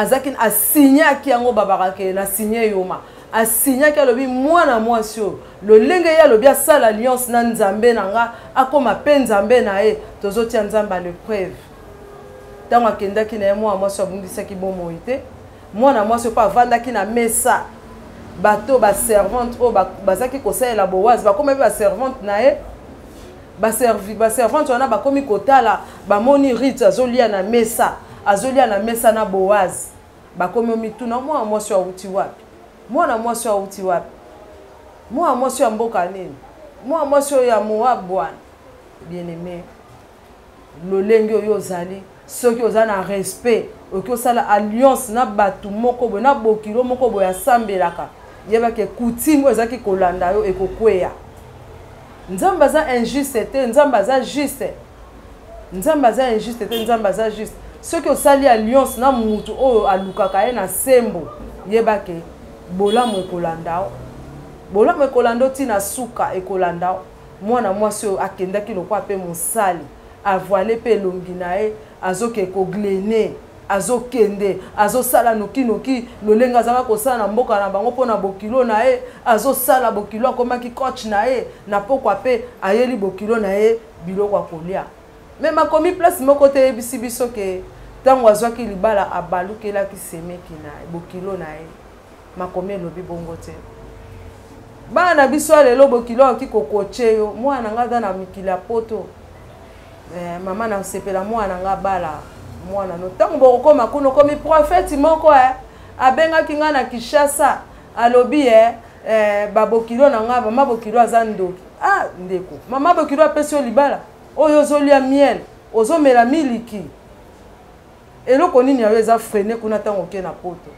Azalaki asignaki yango, babaka ke na signe yoma. Asignaki, alobi mwana mwasi oyo, lolenge ye alobi asala alliance na Nzambe na nga, akóma mpe Nzambe na ye, tozotia Nzambe à l'épreuve. Ntango akendaki na ye, mwana mwasi abungisaki bomoi te. Mwana mwasi oyo mpe avandaki na mesa, bato baservante oyo bazalaki kosalela Boaz bakomi mpe baservante na ye. Baservante wana bakomi kotala, bamoni Ruth azolia na mesa, azolia na mesa na Boaz. Bakomi omituna: mwana mwasi oyo awuti wapi? Mwana mwasi oyo awuti wapi? Mwana mwasi ya mboka nini? Mwana mwasi oyo ya Moab. Bwana bien aimé, lolenge oyo ozali, soki oza na respect, okoki osala alliance na bato moko boye, na bokilo moko boye asambelaka, yebaki coutume oyo ezalaki kolanda yo ekokweya. Nzambe aza injuste te, Nzambe aza juste. Nzambe aza injuste te, Nzambe aza juste. Soki osali alliance na mutu oyo alukaka ye na sembo, yebake bolamu ekolanda yo, bolamu ekolanda yo ntina suka, ekolanda yo. Mwana mwasi oyo akendaki lokwa mpe mosali, avoile mpe elongi na ye, azoke koglaner, azokende, azosala nokinoki lolenge azalaka kosala na mboka na bango mpo na bokilo na ye. Azosala, bokilo akomaki coach na ye. Na pokwa mpe ayeli bokilo na ye biloko ya kolia. Mais makomi place moko te eyebisi biso ke ntango azwaki libala, abalukelaki semeki na ye, bokilo na ye. Makomi elobi bongo te. Bana na biso ya lelo, bokilo akoki kokoche yo. Mwana na ngai aza na mikili ya Poto, mama, nasepela mwana na ngai bala mwana no. Ntango bokokoma kuna, okomi prophète moko, abengaki ngai na Kinshasa, alobi babokilo na ngai, mama bokilo aza ndoki. Ah ndeko, mama bokilo apesi yo libala oyo ozolia miel, ozomela miliki, eloko nini yayo eza freine kuna? Ntango oke na Poto,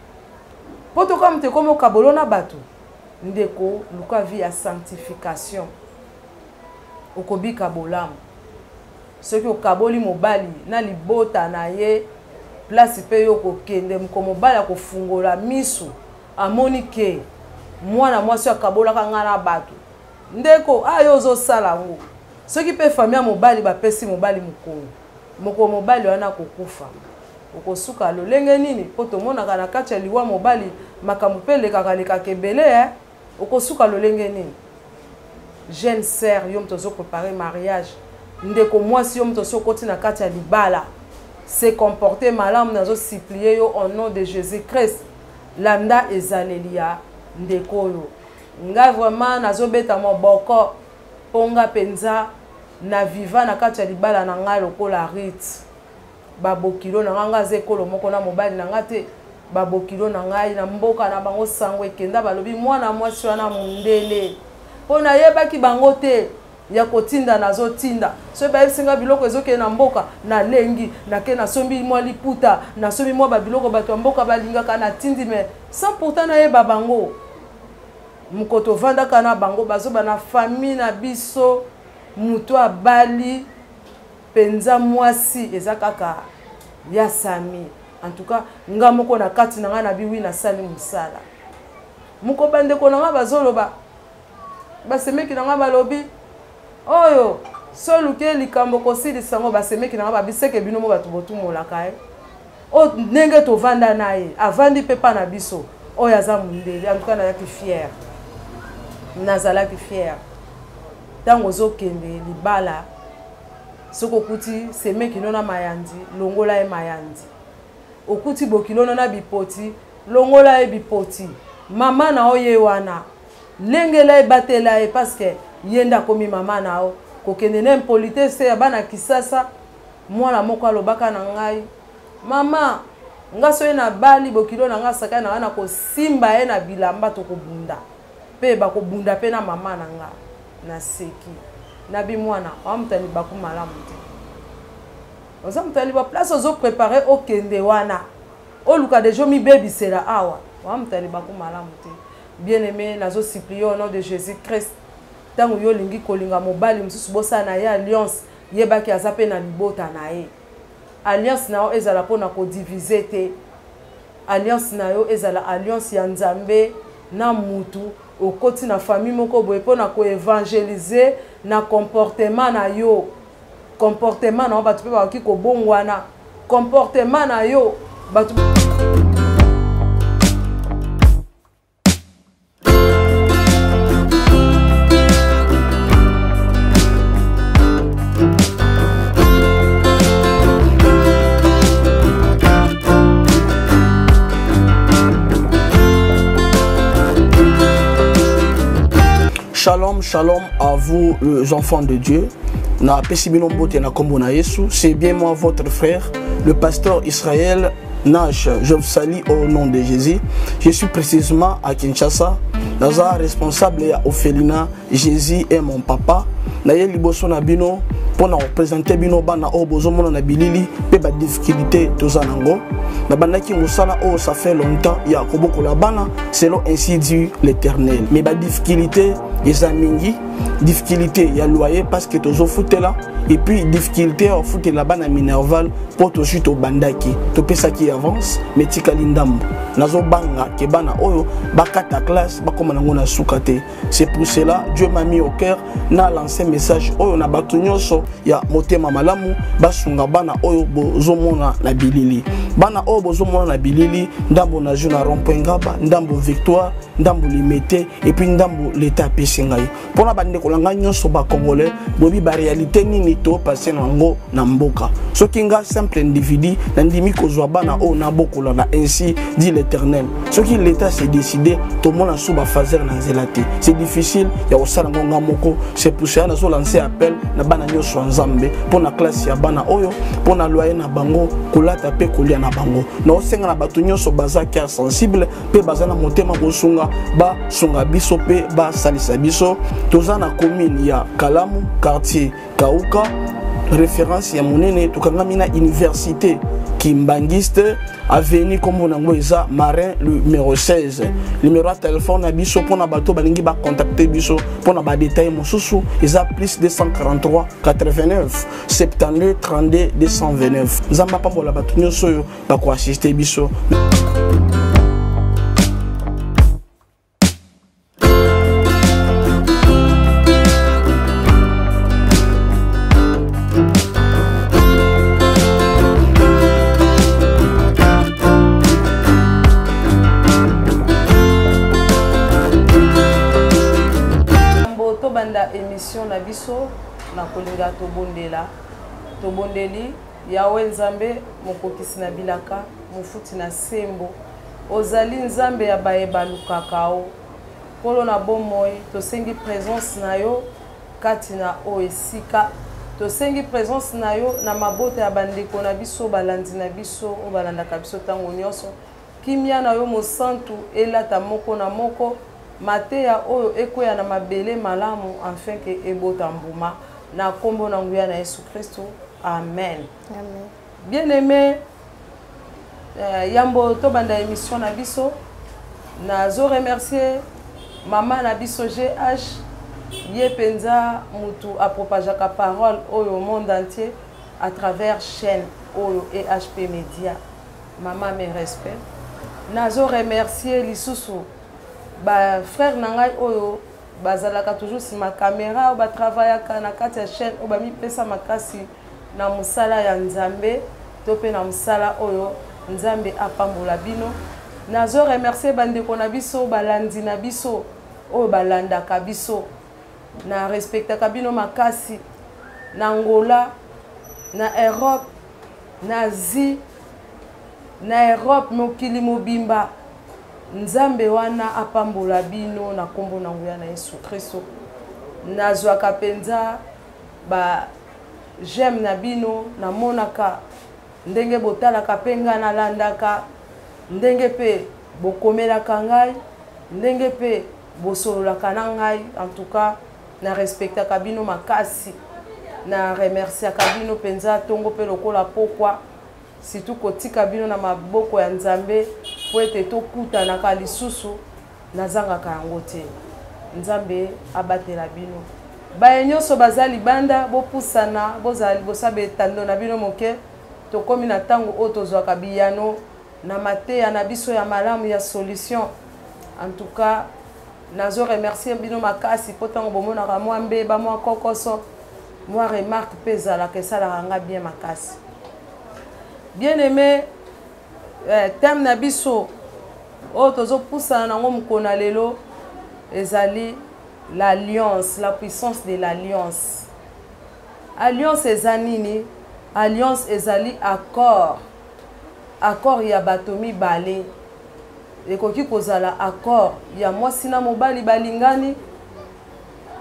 Poto kaka moto ekomi okabolo na bato. Ndeko, luka vie ya sanctification, okobika bolamu. Soki okaboli mobali na libota na ye, place mpe yo kokende moko, mobali akofungola misu, amoni ke mwana mwasi akabolaka ngai na bato. Ndeko, ayo ozosala yango, soki mpe famille ya mobali bapesi mobali mokongo moko, mobali wana akokufa, okosuka lolenge nini? Mpo tomonaka na kati ya liwa mobali makambo mpe elekaka lekaka ebele. Okosuka lolenge nini? Jeune sœur, yo moto ozoprépare mariage, ndeko mwasi, yo moto osi okoti na kati ya libala, se comporter malamu. Nazosupplier yo au nom de Jésus Christ, landa ezaleli ya ndeko oyo. Ngai vraiment nazobeta moboko mpo nga mpenza na viva na kati ya libala na ngai lokola Ruth. Babokilo na ngai, ngai aza ekolo moko na mobali na ngai te. Babokilo na ngai na mboka na bango, sango ekenda, balobi mwana mwasi wana mondele. Mpo nayebaki bango te ya kotinda, nazotinda. Soki bayebisi ngai biloko ezokende na mboka, nalengi, nake, nasombi mwa liputa, nasombi mwa babiloko bato ya mboka balingaka, natindi, mais sans pourtant nayeba bango. Moko tovandaka na bango, bazoba na famille na biso, moto abali mpenza mwasi eza kaka ya Sami. En tout cas, nga moko na kati na ngai na biwi, nasali mosala moko. Bandeko na ngai bazoloba, basemeki na ngai balobi oyo soluke likambo kosilisa yango. Basemeki na ngai babiseke bino mo bato botumolaka ye oyo ndenge tovanda na ye, avandi mpe mpa na biso, oyo aza mondele. En tout cas, nazalaki fière, nazalaki fière. Ntango ozokende libala, soki okuti semeki no na mayandi, longola ye mayandi. Okuti bokilo no na bipoti, longola ye bipoti. Mama na yo ye wana, lengela ye, batela ye, parce que ye nde akomi mama na yo. Kokende na impolitesse ya bana Kisasa. Mwana moko alobaka na ngai: "Mama, nga soki nabali, bokilo na ngai asakani na ngai, na kosimba ye na bilamba, tokobunda mpe bakobunda mpe na mama na nga." Naseki, nabi: "Mwana oa moto ya libaku malamu te, oza moto ya liba. Place ozoprépare okende wana, oluka deja omibebisela awa, oa moto ya libaku malamu te." Bien aimé, nazosupplier au nom de Jésus Christ, ntango yo olingi kolinga mobali mosusu, bosala na ye alliance, yebaki aza mpe na libota na ye. Alliance na yo ezala mpona kodiviser te. Alliance na yo ezala alliance ya Nzambe na mutu. Okoti na famille moko boye mpona koévangéliser na comportement na yo. Comportement na yo, bato mpe bakoki kobongwana. Comportement na yo, bato. Shalom, shalom à vous les enfants de Dieu. Na pesi bino mbote na kombo na Yesu. C'est bien moi votre frère, le pasteur Israël Nash. Je vous salue au nom de Jésus. Je suis précisément à Kinshasa. Naza responsable ya orphelinat Jésus est mon papa. Naye liboso na bino mpo na kopresente bino bana oyo bozomona na bilili mpe badifficulté toza nango. Nabandaki mosala oyo ça fait longtemps ya kobokola bana selon ainsi dit l'Éternel. Mais badifficulté eza mingi, difficulté ya loyer parce que tozofutela, et puis difficulté ya kofutela bana minerval mpo tozwi tobandaki topesaki avance mais tikali ndambo. Nazobanga ke bana oyo bakata classe bakoma nango na suka te. C'est pour cela Dieu m'a mis au cœur na lancer message oyo na bato nyonso ya motema malamu basunga bana oyo bozomona na bilili. Bana oyo bozomona na bilili, ndambo na jeu na rond-point Ngaba, ndambo Victoire, ndambo Limete, et puis ndambo l'État apesi ngai. Mpona bandeko na ngai nyonso ba Congolais, boyebi ba réalité nini to passer nango na mboka. Soki nga simple individu nandimi kozwa bana oyo nabokola na ainsi dit l'Éternel. Soki l'État s'est décidé, tomona sous ba phaser na nzela te. C'est difficile ya kosala ngo nga moko. C'est pour cela nazo lancer appel na bana nyonso ya Nzambe mpona classe ya bana oyo, mpona loyer na bango, kolata pe kolia na bango. Naosenga na bato nyonso baza cœur sensible pe baza na motema kosunga, basunga biso pe basalisa biso. Toza na commune ya Kalamu, quartier Kauka, référence ya monene. Tokangami na université Kimbanguiste, avenue kombo nango eza Marin numéro 16. Numéro ya téléphone na biso mpona bato balingi ba contacter biso mpona ba détail mosusu eza plus 243 89 72 32 229. Nzambe apambola bato nyonso oyo bakoassiste biso. Tobanda émission na biso na kolinga tobondela. Tobondeli Yahweh Nzambe mokokisi na bilaka, mofuti na sembo. Ozali Nzambe ya baye balukaka o. Nkolo na bomoi, tosengi présence na yo kati na o esika. Tosengi présence na yo na mabota ya bandeko na biso, balandi na biso oyo balandaka biso ntango nyonso. Kimia na yo mosantu elata moko na moko, mateya oyo ekweya na mabele malamu afin ke ebota mbuma. Na kombo na nguya na Yesu Kristo, amen. Amen. Bien-aimé, yambo tobanda émission na biso, nazo remercier mama na biso GH, ye penza mutu apropageaka parole oyo au monde entier à travers chaîne oyo EHP Media. Mama, mes respects. Nazo remercier lisusu ba frère na ngai oyo bazalaka toujours sima caméra, oyo ba travaillaka na kati ya chaîne, oyo bamipesa makasi na mosala ya Nzambe to pe na mosala oyo Nzambe apambola bino. Nazo remercier bandeko na biso, balandi na biso oyo balandaka biso. Na respectaka bino makasi na Angola, na Europe, na Asie, na Europe, mokili mobimba. Nzambe wana apambola bino na kombo na nguya na Yesu Kristo. Nazwaka penza ba j'aime na bino, namonaka ndenge botalaka pe ngai nalandaka, ndenge pe bokomelaka ngai, ndenge pe bosololaka na ngai. En tout cas, na respectaka bino makasi, na remerciaka bino penza tongo pe lokola pokwa, surtout kotika bino na maboko ya Nzambe po ete tokutanaka lisusu, nazangaka yango te. Nzambe abatela bino. Baye nyonso baza libanda, bopusana, bozala liboso ya betando na bino moke. Tokomi na ntango oyo tozwaka biyano na mateya na biso ya malamu ya solution. En tout cas, nazo remercier bino makasi po ntango bomonaka mwa mbeba, mwa kokoso, mwa remarque pe ezalaka, esalaka nga bien makasi. Bien aimé, thème na biso oyo tozopusana nango mokolo na lelo ezali l'alliance, la puissance de l'alliance. Alliance eza nini? Alliance ezali accord, accord ya bato mibale. Ekoki kozala accord ya mwasi na mobali balingani,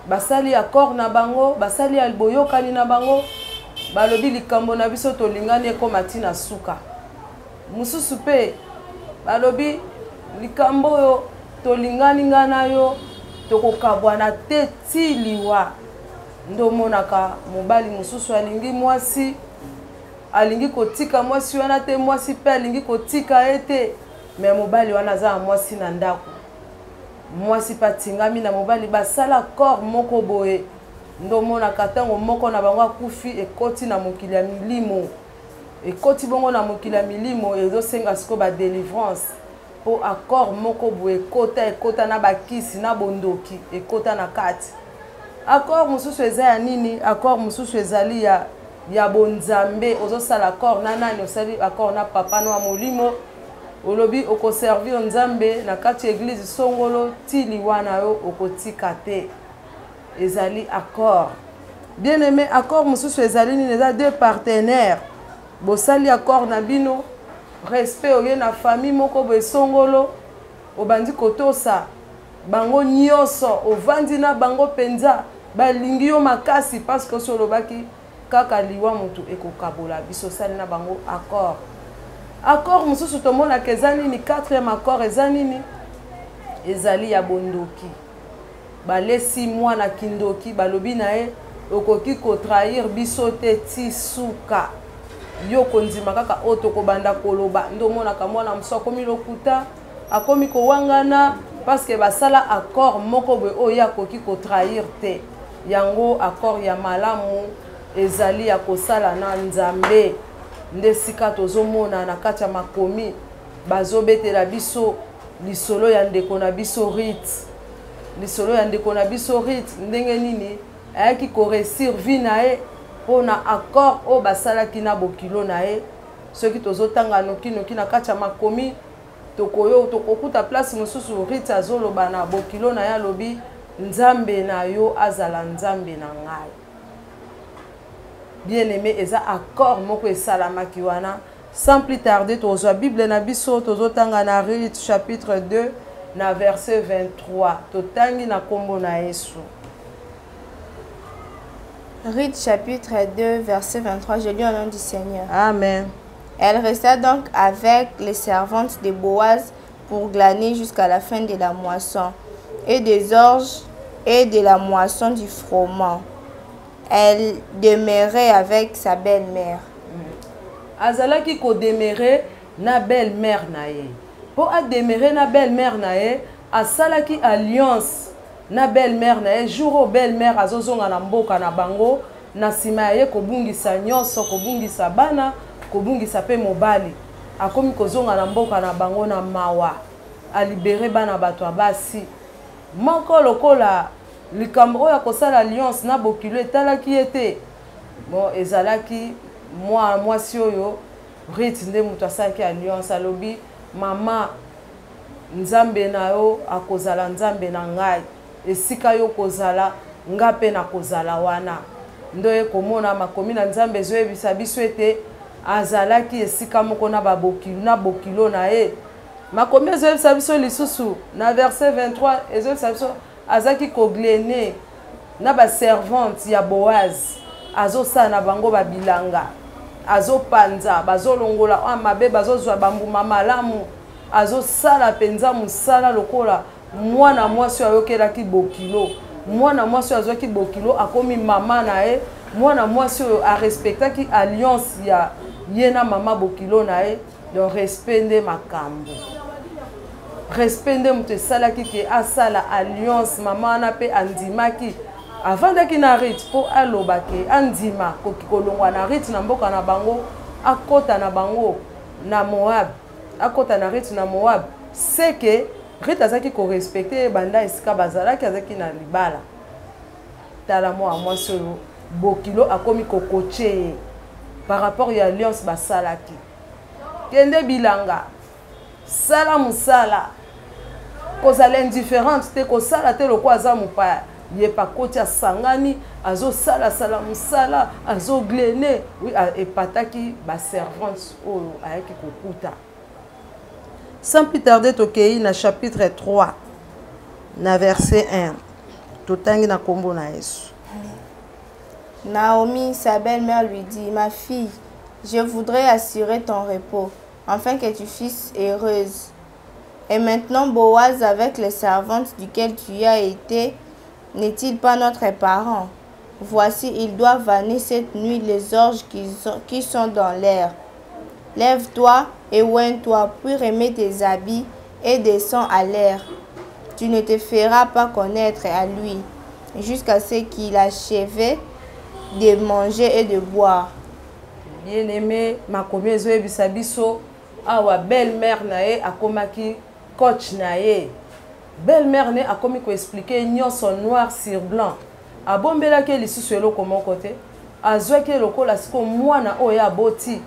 Basali accord na bango, basali boyokani na bango, balobi likambo na biso tolingani ekoma ti na suka. Mosusu mpe balobi likambo oyo tolingani nga na yo tokokabwana te ti liwa. Nde omonaka mobali mosusu alingi mwasi, alingi kotika mwasi wana te, mwasi mpe alingi kotika ye te, me mobali wana aza na mwasi na ndako, mwasi mpe atingami na mobali, basala accord moko boye. Nde omonaka ntango moko na bango akufi, ekoti na mokili ya milimo, ekoti bongo na mokili ya milimo, ezosenga sikoyo ba delivrance mpo accord moko boye ekota, ekota na bakisi na bondoki, ekota na kati. Accord mosusu eza ya nini? Accord mosusu ezali ya bonzambe. Ozosala accord na nani? Osali accord na papa no ya molimo, olobi okoservir Nzambe na kati ya eglise songolo ti liwa na yo, okotika te. Ezali accord. Bien aimé, accord mosusu ezali nini? Eza deux partenaires, bosali accord na bino, respect, oye na famille moko boye songolo, obandi kotosa bango nyonso, ovandi na bango mpenza, balingi yo makasi parce que osi olobaki kaka liwa motu ekokabola biso, osali na bango accord. Accord mosusu tomonaka eza nini? Quatrième accord eza nini? Ezali ya bondoki. Balesi mwana kindoki, balobi na ye okoki kotrahir biso te ti suka, yo kondima kaka oyo tokobanda koloba. Nde omonaka mwana mosusu akomi lokuta, akomi kowangana parce que basala accord moko boye oyo ye akoki kotrahir te. Yango accord ya malamu ezali ya kosala na Nzambe. Nde sika tozomona na kati ya makomi bazobetela biso lisolo ya ndeko na biso Ruth, lisolo ya ndeko na biso Ruth, ndenge nini ayaki koresir vie na ye mpo na accord oyo basalaki na bokilo na ye. Soki tozotanga nokinoki na kati ya makomi, tokoyo tokokuta place mosusu Ruth azoloba na bokilo na ye, alobi Nzambe na yo azala Nzambe na ngai. Bien aimé, eza accord moko esalamaki wana. Sans plus tarder, tozwa Bible na biso, tozotanga na Ruth chapitre 2 na verset 23. Totangi na kombo na Yesu. Ruth chapitre 2 verset 23, je lis au nom du Seigneur. Amen. Elle resta donc avec les servantes de Boaz pour glaner jusqu'à la fin de la moisson et des orges et de la moisson du froment. Elle demeurait avec sa belle-mère. Azalaki kodemere na belle-mère na ye. Mpo ademere na belle-mère na ye, asalaki alliance na belle-mère na ye. Jour oyo belle-mère azozonga na mboka na bango, na nsima ya ye kobungisa nyonso, kobungisa bana, kobungisa mpe mobali, akomi kozonga na mboka na bango na mawa, alibere bana bato ya basi moko lokola likambo oyo akosala alliance na bokilo etalaki ye te. Bon, ezalaki mwa mwasi oyo Ruth nde moto asalaki alliance, alobi mama, Nzambe na yo akozala Nzambe na ngai, esika yo kozala nga mpe nakozala wana. Nde oye komona makomi na Nzambe ezoyebisa biso ete azalaki esika moko na babokilo, na bokilo na ye. Makomi ezoyebisa biso lisusu na verset 23, ezoyebisa biso azalaki koglene na baservante ya Boaz, azosala na bango babilanga, azopanza, bazolongola oyo mabe, bazozwa bambuma malamu, azosala mpenza mosala lokola mwana mwasi oyo ayokelaki bokilo. Mwana mwasi oyo azwaki bokilo akomi mama na ye, mwana mwasi oyo arespektaki alliance ya ye na mama bokilo na ye. Donc respect nde makambo, respect nde moto esalaki ke asala alliance. Mama wana mpe andimaki, avandaki na Ruth mpo aloba ke andima kolongwa na Ruth na mboka na bango, akota na bango na Moab, akota na Ruth na Moab. Seke Ruth azalaki korespecte ye banda esika bazalaki, azalaki na libala. Tala mwa mwasi oyo bokilo akomi kokoche ye par rapport ya alliance basalaki. Kende bilanga, sala mosala, kozala indifférente te, kosala te lokola aza mopaya. Ye pakoti asangani, azosalasala mosala, azoglene. Oui, epataki baservante oyo ayaki kokuta. Sans plus tarder, tokei na chapitre 3 na verset 1. Totangi na kombo na Yesu. Naomi, sa belle-mère, lui dit, Ma fille, je voudrais assurer ton repos, afin que tu fusses heureuse. Et maintenant, Boaz, avec les servantes duquel tu as été, n'est-il pas notre parent Voici, il doit vanner cette nuit les orges qui sont, qui sont dans l'air. Lève-toi et oins-toi, puis remets tes habits et descends à l'air. Tu ne te feras pas connaître à lui jusqu'à ce qu'il achève de manger et de boire. Bien-aimé, makomi ezoyebisa biso awa belle-mère na ye akomaki coach na ye. Belle-mère ne akomi koexplike nyonso noir sur blanc. Abombelaki ye lisusu eloko moko te. Azwaki ye lokola sikoyo mwana oyo ye aboti.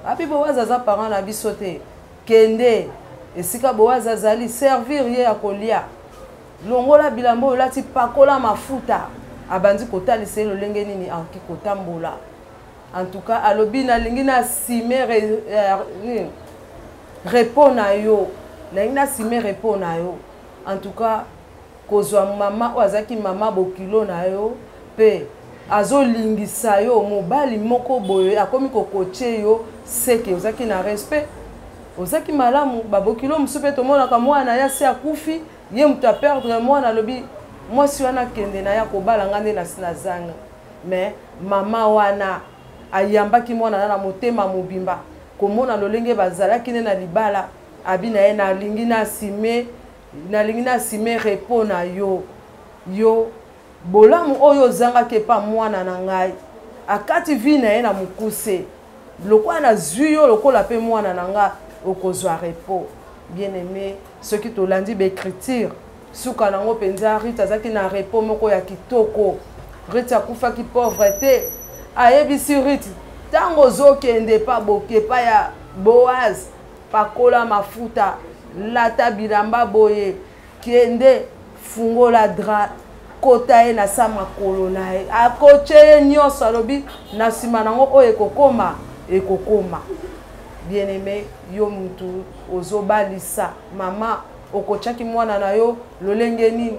Abi Boaz aza parent na biso te. Kende esika Boaz azali, servir ye ya kolia. Longola bilamba oyo olati, pakola mafuta. Abandi kotalisa ye lolenge nini akoki kotambola. En tout cas, alobi nalingi na assumer euh, repos na yo. Nalingi na assumer repos na yo. En tout cas, kozwa mama oyo azalaki mama bokilo na yo mpe azolingisa yo mobali moko boye akomi kokotie yo seke ozalaki na respect ozalaki malamu babokilo mosusu mpe tomonaka mwana ye asi akufi ye moto aperdre mwana alobi mwasi wana akende na ye akobala nga nde nasi nazanga mais mama wana ayambaki mwana na na motema mobimba komona lolenge bazalaki nde na libala abi na ye nalingi na asime nalingi na asime repos na yo yo bolamu oyo ozangaki epa mwana na ngai akati vie na ye na mokuse lokola nazwi yo lokola mpe mwana na nga okozwa repos bien aimé soki tolandi baécriture suka nango mpenza Ruth azalaki na repos moko ya kitoko Ruth akufaki pauvre te ayebisi Ruth ntango ozokende epa boke epa ya Boaz pakola mafuta lata bilamba boye kende fungola drap kota ye na sa makolo na ye akotie ye nyonso alobi na nsima nango oyo ekokoma ekokoma bien aimé yo mutu ozobalisa mama okotiaki mwana na yo lolenge nini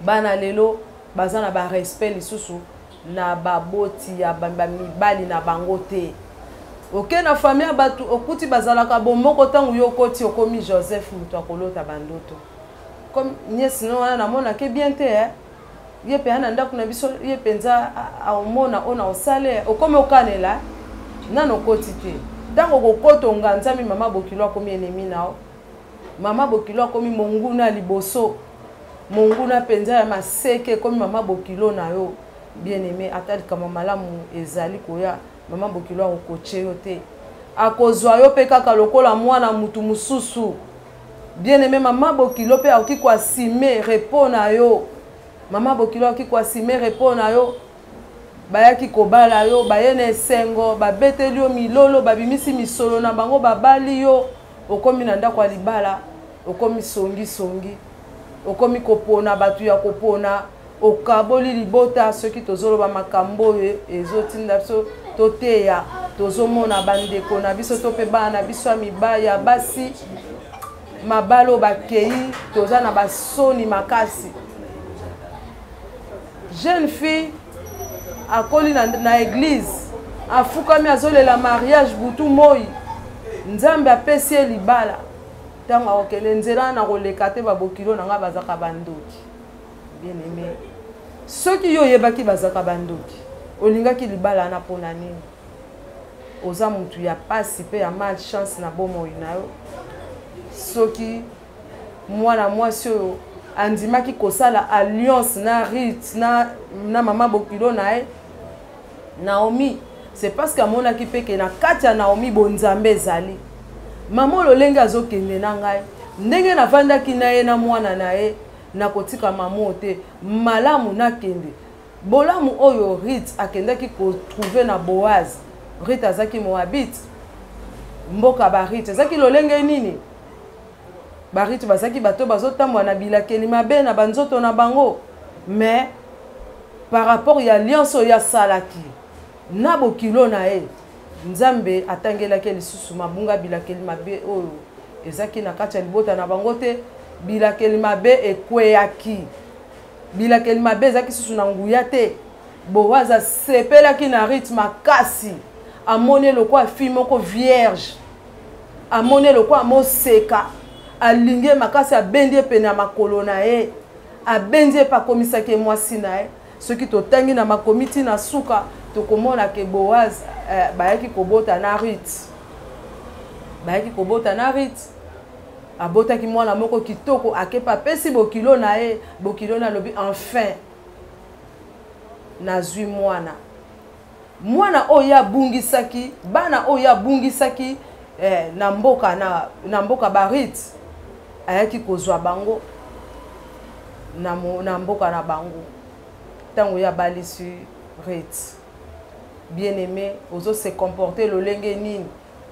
bana lelo baza na barespect lisusu na baboti ya bamibali na bango te oke na famille ya bato okuti bazalaka bomoko ntango yo okoti okomi joseph moto akolota bandoto comme nièce no wana namonake bien te eh? ye mpenza na ndako na biso ye mpenza aomona oyo na osale okomi okanela nano okoti te ntango okokota onganzami mama bokilo akomi enemi na yo mama bokilo akomi monguna liboso monguna mpenza ya maseke ekomi mama bokilo na yo bien aimé ata likambo malamu ezali koya mama bokilo akokoche yo te akozwa yo mpe kaka lokola mwana mutu mosusu bien aimé mama bokilo mpe akoki koasime repos na yo mama bokilo akoki koasime repos na yo bayaki kobala yo baye na esengo babeteli yo milolo babimisi misolo na bango babali yo okomi na ndako ya libala okomi songisongi okomi kopona bato ya kopona okaboli libota soki tozoloba makambo oyo ezotinda biso toteya tozomona bandeko na biso to mpe bana na biso ya mibali ya basi mabala oyo bakei toza na basoni makasi jeune fille akoli na, na eglise afukami azolela mariage butu moi nzambe apesi ye libala ntango akokende nzela na koleka te babokilo na ngai bazaka bandoki bien aimé soki yo oyebaki bazaka bandoki olingaki libala wana mpo na nini oza motu ya pasi mpe ya malchance na bomoi na yo soki mwana mwasi oyo andimaki kosala alliance na Ruth na, na mama bokilo na ye Naomi c'est parce que amonaki mpe ke na kati ya Naomi bonzambe ezali mama lolenge azokende na ngai ndenge navandaki na ye na mwana na ye nakotika mama oyo te malamu nakende bolamu oyo Ruth akendaki kotrouve na Boaz Ruth azalaki moabite mboka ba Ruth ezalaki lolenge nini Barite bazalaki bato bazotambola na bilakeli mabe na banzoto na bango mais par rapport ya alliance oyo asalaki na bokilo na ye nzambe atangelaki lisusu mabunga bilakeli mabe oyo ezalaki na kati ya libota na bango te bilakeli mabe ekweyaki Bilakeli mabe ezalaki susu na nguya te. Boaz asepelaki na Ruth makasi. Amoni ye lokola fille moko vierge. Amoni ye lokola moseka. Alingi ye makasi, abendi ye pene ya makolo na ye. Abendi ye mpe akomisaki ye mwasi na ye. Soki totangi na makomi ti na suka, tokomona ke Boaz eh, bayaki kobota na Ruth. Bayaki kobota na Ruth. Abotaki mwana moko kitoko, akepa apesi bokilo na ye. Bokilo na alobi enfin nazwi mwana. Mwana oyo ye abungisaki, bana oyo ye abungisaki eh, na mboka na, na mboka ba Ruth, ayaki kozwa bango na, na mboka na bango ntango ye abalisi Ruth. Bien-aimé, ozo se comporter lolenge nini?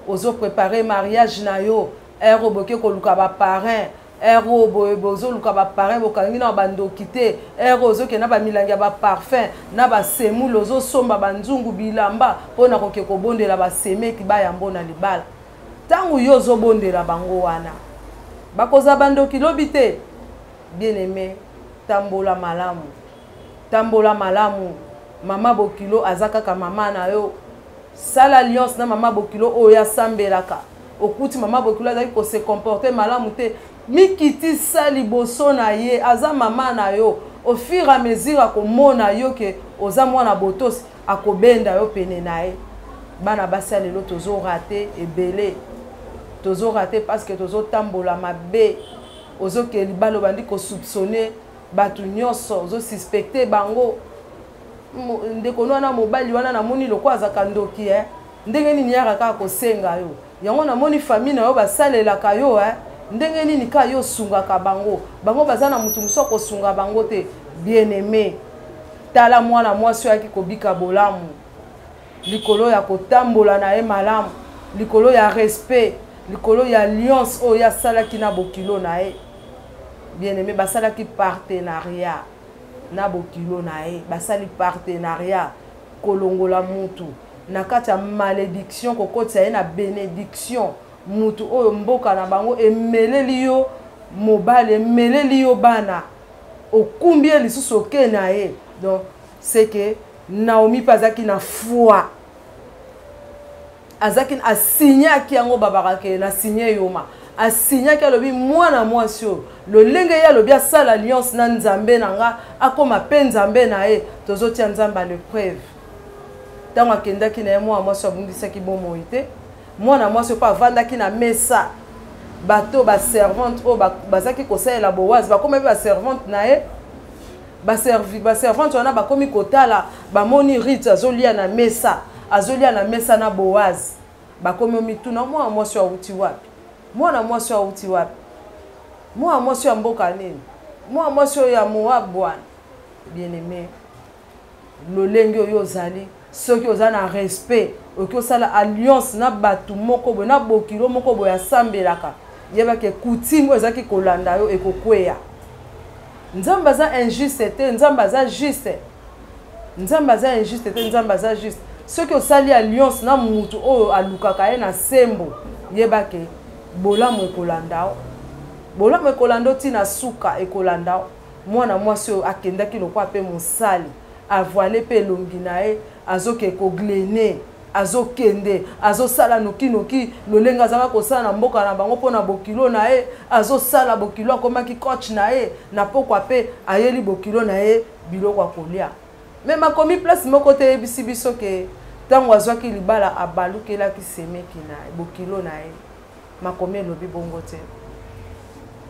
Ozo préparer mariage na yo, heure oyo boke koluka ba parrain, heure oyo boye bozoluka ba parrain, bokangi na bandoki te, heure oyo ozokende na ba milangi ya ba parfum na ba semoule, ozosomba ba nzungu bilamba mpo na koke kobondela ba semeki bayambo na libala. Ntango yo ozobondela bango wana, bakozala bandoki lobi te. Bien-aimé, tambola malamu, tambola malamu. Mama bokilo aza kaka mama na yo. Sala alliance na mama bokilo oyo asambelaka. Okuti mama bokilo azali ko se comporter malamu te, mikitisa liboso na ye, aza mama na yo. Au fur et à mesure akomona yo ke oza mwana botosi, akobenda yo pene na ye. Bana basi ya lelo tozo rater ebele, tozo rater parce que tozo tambola mabe. Ozoke libala obandi ko soupçonner bato nyonso, ozo suspecter bango. Ndeko no wana mobali wana namoni lokola azalaka ndoki eh. Ndenge nini yaka kaka kosenga yo yango, namoni famille na yo basalelaka yo eh. Ndenge nini kaka yo osungaka bango, bango baza na moto mosusu akosunga bango te. Bien-aimé, tala mwana mwasi oyo ayaki kobika bolamu likolo ya kotambola na ye malamu, likolo ya respect, likolo ya alliance oyo ye asalaki na bokilo na ye. Bien-aimé, basalaki partenariat na bokilo na ye, basali partenariat kolongola mutu na kati ya malédiction, kokotisa ye na bénédiction. Mutu oyo mboka na bango emeleli yo mobali, emeleli yo bana, okumbi ye lisusu oke na ye. Donc c'est que Naomi mpe azalaki na foi, azalaki asignaki yango, babaka ke na signe yoma, asignaki, alobi mwana mwasi oyo lolenge ye alobi asala alliance na Nzambe na nga, akoma pe Nzambe na ye. Tozotia Nzambe à l'épreuve. Ntango akendaki na ye, mwana mwasi abungisaki bomoi te. Mwana mwasi oyo mpe avandaki na mesa, bato ba servante oyo bazalaki kosalela Boaz bakomi mpe ba servante na ye. Ba servante wana bakomi kotala, bamoni Ruth azolia na mesa, azolia na mesa na Boaz. Bakomi omituna, mwana mwasi oyo awuti wapi? Mwana mwasi oyo awuti wapi? Mwana mwasi ya mboka nini? Mwana mwasi oyo ya Moab bwana. Bien-aimé, lolenge oyo ozali, soki oza na respect, okoki osala alliance na bato moko boye, na bokilo moko boye asambelaka, yeba ke coutume oyo ezalaki kolanda yo ekokweya. Nzambe aza injuste te, Nzambe aza juste. Nzambe aza injuste te, Nzambe aza juste. Soki osali alliance na mutu oyo alukaka ye na sembo, yeba ke bolamu ekolanda yo. Bolamu ekolanda yo ti na suka, ekolanda yo. Mwana mwasi oyo akendaki lokola pe mosali, avoile pe elongi na ye, azoke koglene, azokende, azosala nokinoki lolenge azalaka kosala na mboka na bango mpo na bokilo na ye. Azosala bokilo, akomaki coach na ye na pokwa pe ayeli bokilo na ye biloko ya kolia. Me makomi place moko te eyebisi biso ke ntango azwaki libala abalukelaki semeki na ye, bokilo na ye. Makomi elobi bongo te.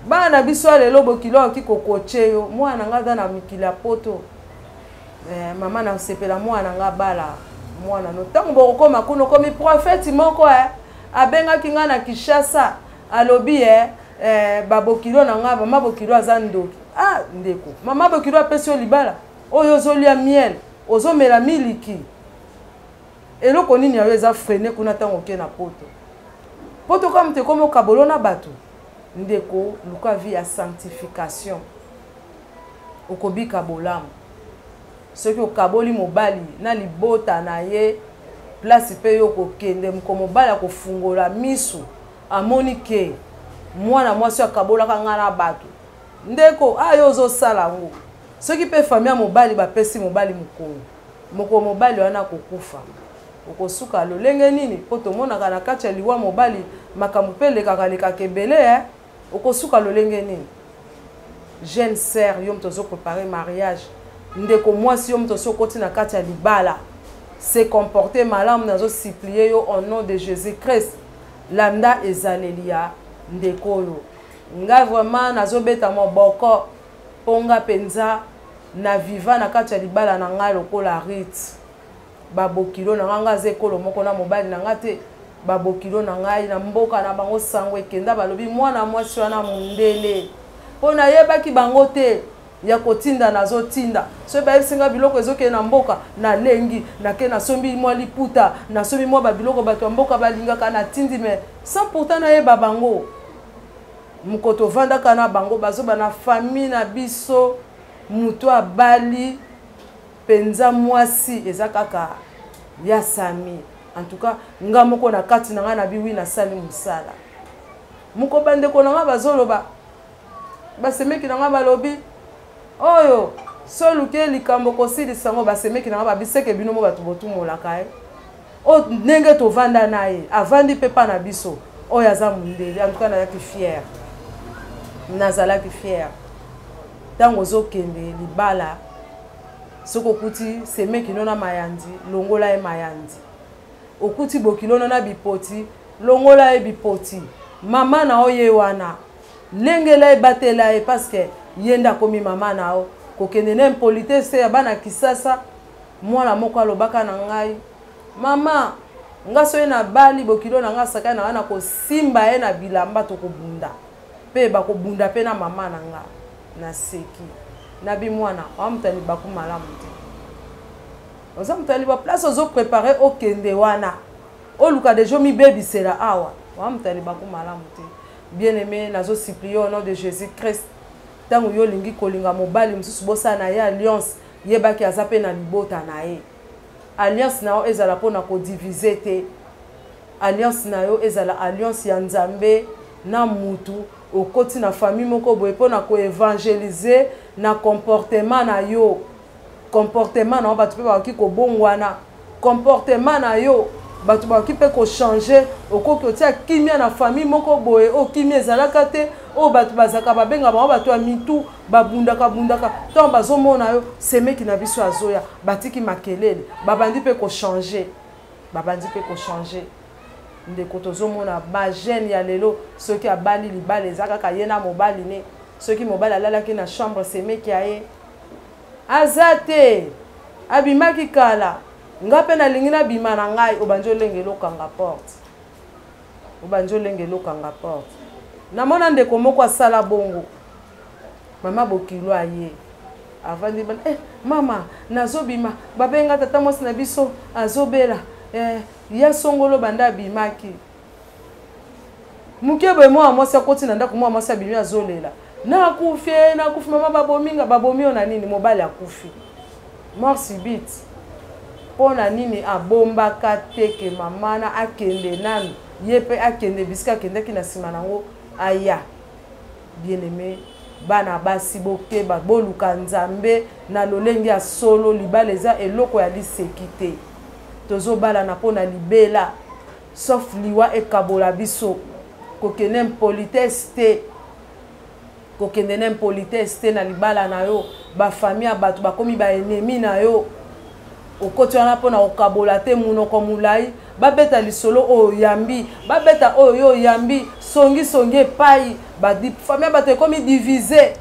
Bana na biso ya lelo, bokilo akoki kokoche yo, mwana na nga aza na mikili ya poto, mama nasepela mwana na nga abala mwana no. Ntango bokokoma kuna, okomi prophète moko, abengaki nga na Kinshasa, alobi, babokilo na nga, mama bokilo aza ndoki. Ah ndeko, mama bokilo apesi yo libala oyo ozolia miel, ozomela miliki, eloko nini ya yo eza freine kuna ntango oke na poto? Poto kaka moto ekomi okabolo na bato. Ndeko, luka vie ya sanctification, okobika bolamu. Soki okaboli mobali na libota na ye, place pe yo kokende, moko mobali akofungola misu, amoni ke mwana mwasi akabolaka nga na bato. Ndeko, yo ozosala yango. Soki mpe famille ya mobali bapesi mobali mokongo, mokolo mobali wana akokufa, okosuka lolenge nini? Mpo tomonaka na kati ya liwa mobali makambo mpe elekaka lekaka ebele eh? Okosuka lolenge nini? Jeune sœur, yo moto ozo préparer mariage, ndeko mwasi, yo moto osi okoti na kati ya libala, se comporter malamu. Nazo supplier yo au nom de Jésus Christ, landa ezaleli ya ndeko oyo. Ngai vraiment nazobeta moboko mpo nga mpenza na viva na kati ya libala na ngai lokola Ruth. Babokilo na ngai, ngai aza ekolo moko na mobali na ngai te. Babokilo na ngai na mboka na bango, sango ekenda, balobi mwana mwasi wana mondele, mpo nayebaki bango te ya kotinda. Nazotinda, soki bayebisi ngai biloko ezokende na mboka, nalengi, nake, nasombi mwa liputa, nasombi mwa babiloko bato ya mboka balingaka, natindi, mais sans pourtant nayeba bango. Moko tovandaka na bango, bazoba na famille na biso, moto abali mpenza mwasi eza kaka ya Sami. En tout cas, nga moko na kati na ngai na biwi, nasali mosala moko. Bandeko na ngai bazoloba, basemeki na ngai balobi oyo soluki likambo kosilisa yango. Basemeki na ngai babiseke bino mo bato botumolaka ye oyo ndenge tovanda na ye, avandi mpe mpa na biso oyo aza mondele. En tout cas, nazalaki fière, nazalaki fière. Ntango ozokende libala, soki okuti semeki no na mayandi, longola ye mayandi. Okuti bokilo na bipoti, longola ye bipoti. Mama na yo ye wana, lengela, ebatela ye, parce que ye nde akomi mama na yo. Kokende na impolitesse ya bana Kisasa. Mwana moko alobaka na ngai: "Mama, nga soki nabali, bokilo na nga sakai na ngai, na kosimba ye na bilamba, tokobunda mpe bakobunda mpe na mama na nga." Naseki, nabi: "Mwana oa moto ya libaku malamu te, oza moto ya liba place ozoprépare okende wana, oluka deja omibebisela awa, oa moto ya libaku malamu te." Bien aimé, nazosupplier au nom de Jésus Christ, ntango yo olingi kolinga mobali mosusu, bosala na ye alliance, yebaki aza mpe na libota na ye. Alliance na yo ezala mpona kodiviser te. Alliance na yo ezala alliance ya Nzambe na mutu. Okoti na famille moko boye mpona koévangéliser na comportement na yo. Comportement na yo, bato mpe bakoki kobongwana. Comportement na yo, bato bakoki mpe kochanger. Okoki otia kimia na famille moko boye oyo kimia ezalaka te, oyo bato bazalaka, babenga bango bato ya mitu, babundaka bundaka. Ntango bazomona yo, semeki na biso azoya, batiki makelele, babandi mpe kochanger, babandi mpe kochanger. Ndeko, tozomona bajeune ya lelo, soki abali, libala eza kaka ye na mobali ne. Soki mobali alalaki na chambre, semeki ya ye aza te, abimaki kala, nga mpe nalingi nabima na ngai. Obandi olengela okanga porte, obandi olengela okanga porte. Namona ndeko moko asala bongo. Mama bokilo aye, avandi bana: "Eh, mama, nazobima, babenga tata mwasi na biso azobela." Eh, ya songolo banda abimaki moke boye, mwana mwasi akoti na ndako, mwana mwasi abimi, azolela: "Nakufi, e, nakufi mama, babominga." Babomi yo na nini? Mobali akufi, mort subite. Mpo na nini abombaka te ke mama na akende nanu, ye mpe akende bisika akendaki, na nsima nango aya? Bien aimé, bana basi, bokeba, boluka Nzambe na lolenge ya solo. Libala eza eloko ya liseki te. Tozobalana mpo na libela, sauf liwa ekabola biso. Kokende impolitesse te, kokende na impolitesse te na libala na yo. Bafamille ya bato bakomi baennemi na yo. Okoti wana mpona kokabola te. Monoko molai, babeta lisolo oyo oyambi, babeta oyo yo oyambi, songisongi epai famille ya bato ekomi divisé.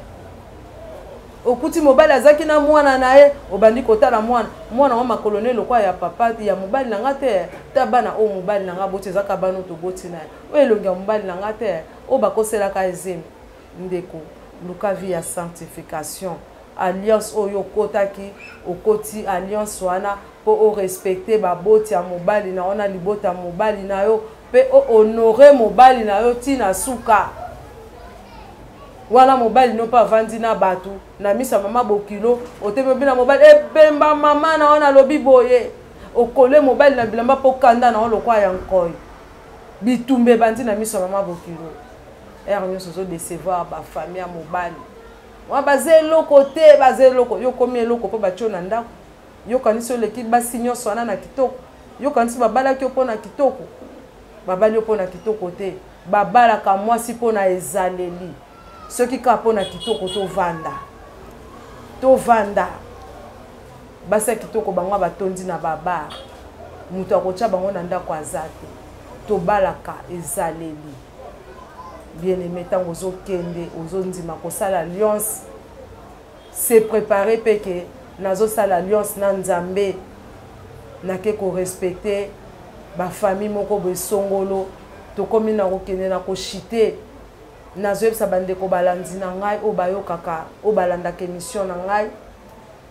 Okuti mobali azalaki na mwana na ye, obandi kotala mwana, mwana wa makolo ne lokwa ya papa ya mobali na nga te. Ta bana oyo mobali na nga boti, ezaka bana oyo toboti na ye, oyo elongi ya mobali na nga te, oyo bakoselaka ezemi. Ndeko, luka vie ya sanctification. Alliance oyo okotaki, okoti alliance wana mpo orespecter baboti ya mobali na yo na libota ya mobali na yo, mpe ohonorer mobali na yo ntina suka wana. Mobali no mpe avandi na bato na miso ya mama bokilo, otemi obi na mobali ebemba mama na wana, alobi boye, okole mobali na bilamba mpo kanda na yo lokwa ya nkoi. Bitumba ebandi na miso ya mama bokilo. Ere nyonso ozodécevoir bafamille ya mobali. Wa baza eloko te, baza eloko. Yo okomi eloko mpo batio na ndako. Yo okanisi oleki basi nyonso wana na kitoko. Yo okanisi babalaki yo mpo na kitoko. Babali yo mpo na kitoko te. Babalaka mwasi mpo na ezaleli. Soki kaka mpo na kitoko tovanda. Tovanda. Basi ya kitoko bango batondi na ba bar. Moto akotya bango na ndako aza te. Tobalaka ezaleli. Bien-aimé, ntango ozokende, ozondima kosala alliance, se préparer mpe ke nazosala alliance na Nzambe, nake korespecte bafamille moko boye songolo, tokomi na kokende na koshite. Nazoyebisa bandeko balandi na ngai oyo bayokaka, oyo balandaka émission na ngai,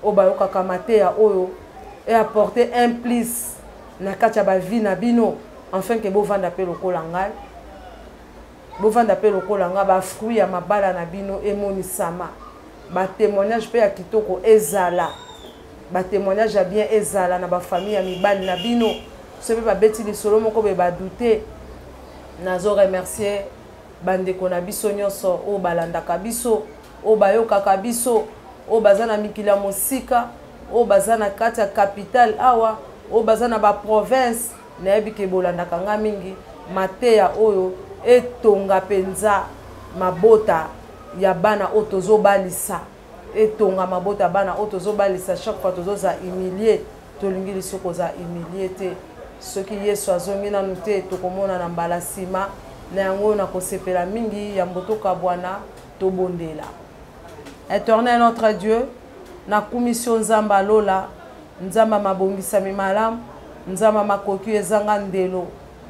oyo bayokaka mateya oyo e apporter un plus na kati ya ba vie na bino, enfin ke bovanda pe lokola ngai, bovanda pe lokola ngai, ba fruits ya mabala na bino emonisama, ba témoignage pe ya kitoko ezala, ba témoignage ya bien ezala na ba famille ya mibali na bino. Soki pe babeti lisolo moko boye ba douter, nazo remercier bandeko na biso nyonso oyo balandaka biso, oyo bayokaka biso, oyo baza na mikili ya mosika, oyo baza na kati ya capitale awa, oyo baza na ba province. Nayebi ke bolandaka nga mingi. Mateya oyo etonga mpenza mabota ya bana oyo tozobalisa, etonga mabota ya bana oyo tozobalisa. Chaque fois tozoza humilie, tolingi lisusu kozala humilie te. Soki Yesu azongi nanu te, tokomona na mbala nsima. Na yango nakosepela mingi yambo tokabwana, tobondela. Éternel notre Dieu, nakumisi yo Nzambe ya lola, Nzambe ya mabongisami malamu, Nzambe ya makoki ezanga ndelo.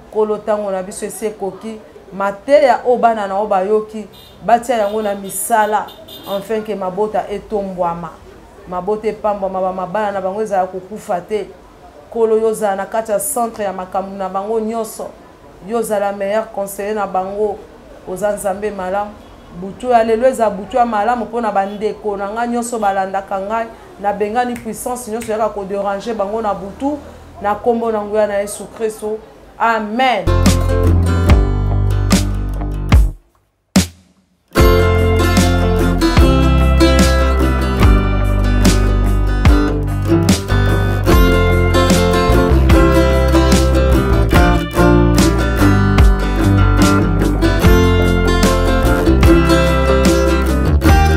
Nkolo, ntango na biso esi ekoki. Mateya oyo bana na yo bayoki, batia yango na misala, enfin ke mabota etombwama, mabota epambwama, ba mabala na bango ezala kokufa te. Nkolo, yo ozala na kati ya centre ya makambo na bango nyonso. Yo ozala meilleur conseiller na bango. Oza Nzambe malamu. Butu ya lelo eza butu ya malamu mpo na bandeko na ngai nyonso balandaka ngai. Nabengani puissance nyonso yaka koderanger bango na butu na kombo na nguya na Yesu Kristo. Amen.